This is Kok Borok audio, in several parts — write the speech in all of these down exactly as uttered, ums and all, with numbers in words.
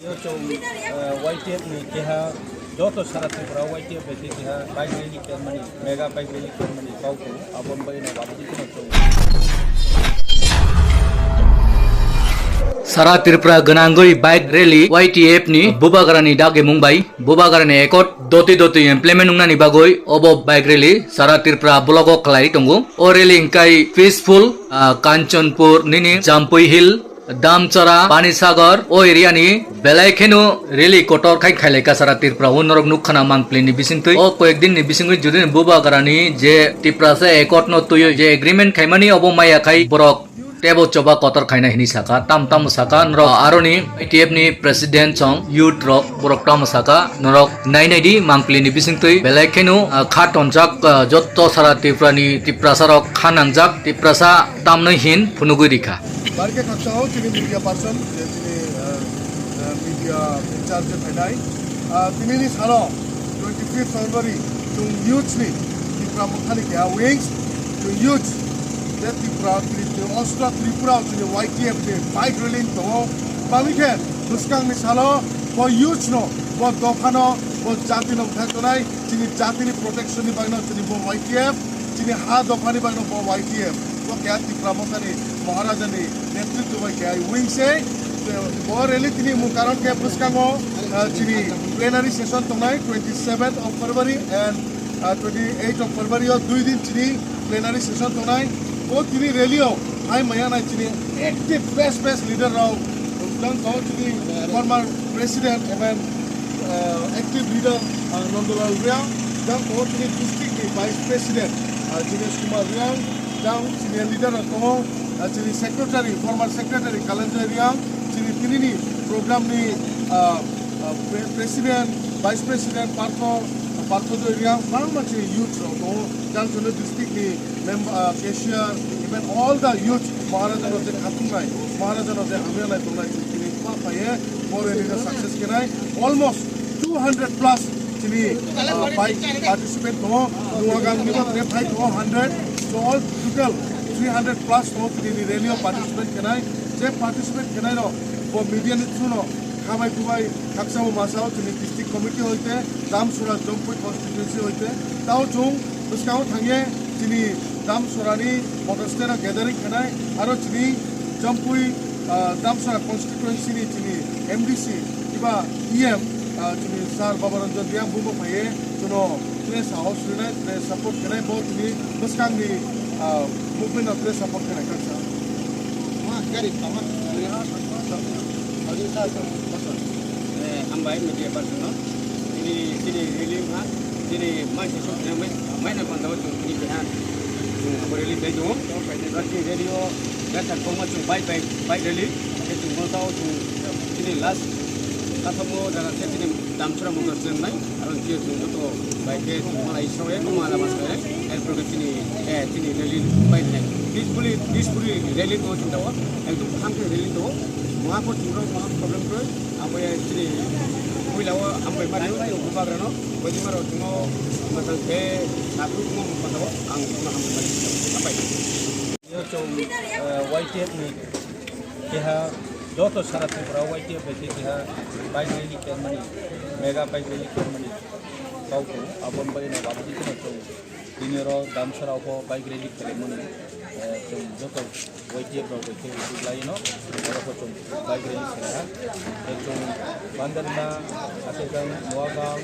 Chwng, eh, Y T F ni keha joto sara Tripura Y T F bai khe keha bike rally khe mani, mega bike rally khe mani kok tongo, aboni bagwi no babu dikhe no chwng. Sara Tripura gwnangwi bike rally Y T F ni Bubagrani dagimung bai Bubagrani accord doti doti implement wngnani bagwi obo bike rally sara Tripura block o khlai tongo. O rally hwnkhe peaceful, ah, Kanchanpur nini Jampui Hill, Damchara, Panisagar, o area ni belai kheno rally kotor khai khailaika sara Tripura o norok nukha na mangpili ni bisingtwi. O koyek din ni bisingtwi jodi ni Bubagrani je Tiprasa accord no twiwi je agreement khaimani obo maya khai borok tebo choba kotor khaina hini saka, tam tam saka, norok aroni I T F ni president song, youth rok, borok tamo saka, norok nai nai di, mangpili ni bisingtwi, belai kheno, ah, kha tonjak, ah, jotto sara Tripura ni Tiprasa rok kha nangjak, Tiprasa tamnoi hin phunugwi rikha. Barikhe khaksa o chini media person, je chini, ah, ah, media in charge phainai. Ah, tinini salo twenty fifth February chwng youths ni Tipra Mothani keha wings, chwng youths je Tipra, Tri-, Ostro Tripura o chini Y T F ni bike rally tongo. Bangwi khe bwskangni salo bo youths no, bo dopha no, bo jati no bwthai tonai, chini jati ni protection ni bagwi no chini bo Y T F, chini ha dopha ni bagwi no bo Y T F. Bo keha Tipra Mothani Maharaja ni netritwo bai keha wing se. Bo rally tini mung karon khe bwskango, ah, chini plenary session tongnai twenty seventh of February and, ah, twenty eighth of February o dui din chini plenary session tongnai. Bo tini rally o hai maya nai chini active best best leader rok. Jang tongo chini former president even, ah, active leader, ah, Nandalal Reang. Jang tongo chini district ni vice president, ah, Jinesh Kumar Reang. Jang senior leader rok tongo, ah, chini secretary, former secretary Kalanjoy Reang, chini tinini program ni, ah, ah, pre-, president, vice president Partho, Partho Joy Reang, bangma chini youth rok tongo, jang chini district ni member, ah, cashier, even all the youth Maharaja no je khatung nai, Maharaja no je hamya nai tongnai, chini ma phaiye, more ni success khe nai, almost two hundred plus chini, ah, bike participant tongo, Nuagang ni bo tre phai tongo hundred, so all total three hundred plus tongo chini rally o participate khenai, je participate khenai rok bo media ni through no khabai khubai khaksa bo masa o chini district committee hoite, Damsora Jampui constituency hoite, tao chwng bwskango thangye chini Damsora ni motor stand o gathering khenai, aro chini Jampui, ah, Damsora constituency ni chini M D C kiba E M, ah, chini Sir Babaranjan Reang bumbo phaiye chwngno tre sahos rinai, tre support khenai, bo chini bwskangni, ah, movement no tre support khenai kaksa. Ma gari tama. Audio sa sa person. Eh, hambai media person no. Ini sini rally ha, sini mai session mai mai na panda tu ini kehan. Abo rally bai tu. Rally rally o, ya tak koma tu bike bike bike rally. Itu mau tahu tu ini last. Kata mau dalam sini Damsora motor stand nai, aro je chwng joto bai khe chwng malai sawi, malai ma sawi, erpore chini, eh, chini rally bai nai. Peacefully, peacefully rally to chwng tao, ekdom kaham khe rally to. Maha po chwng rok maha problem kroi, abo ya chini puila o hambai mari o, chwng bubagra no, bai maro chwng o, masang khe, nakru mo mo patao, ang chwng hambai mari, hambai. Yo chwng, eh, Y T F ni keha joto sara Tripura Y T F bai khe keha bike rally khe mani, mega bike rally khe mani kok tongo, aboni bagwi no babu dikhe no chwng tini oro Damsora o pho bike rally khe mani, eh, chwng joto Y T F rok bai khe ukulai no, oro pho chwng bike rally khe ha. Tei chwng Bandarima, Atekang, Noagang,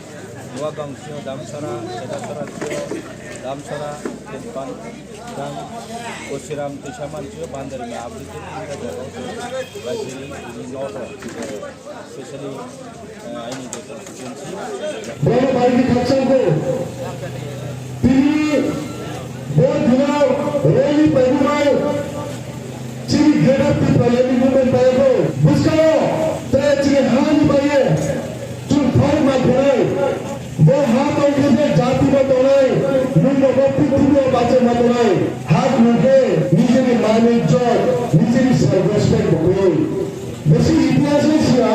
Noagang sio Damsara, Chedasara sio Damsara, tei Ban-, Dang, Kosiram, Tisaman sio Bandarima, aboni tei tinta jaga o chwng bike rally ni noto, especially, eh, aini je constituency. Bono bai khe khakchangkho. Tini bo dino rally paimani chini Greater Tipraland ni movement paimani bwskango tei chini hani baiye chwng phai ma khenai. Bo ha tongkhe je jati bo tongnai, nwng bo bo prithibi o bacha ma tongnai. Ha tongkhe nijeni man ijjot, nijeni self respect bo kwrwi. Bisi itihas ni siya.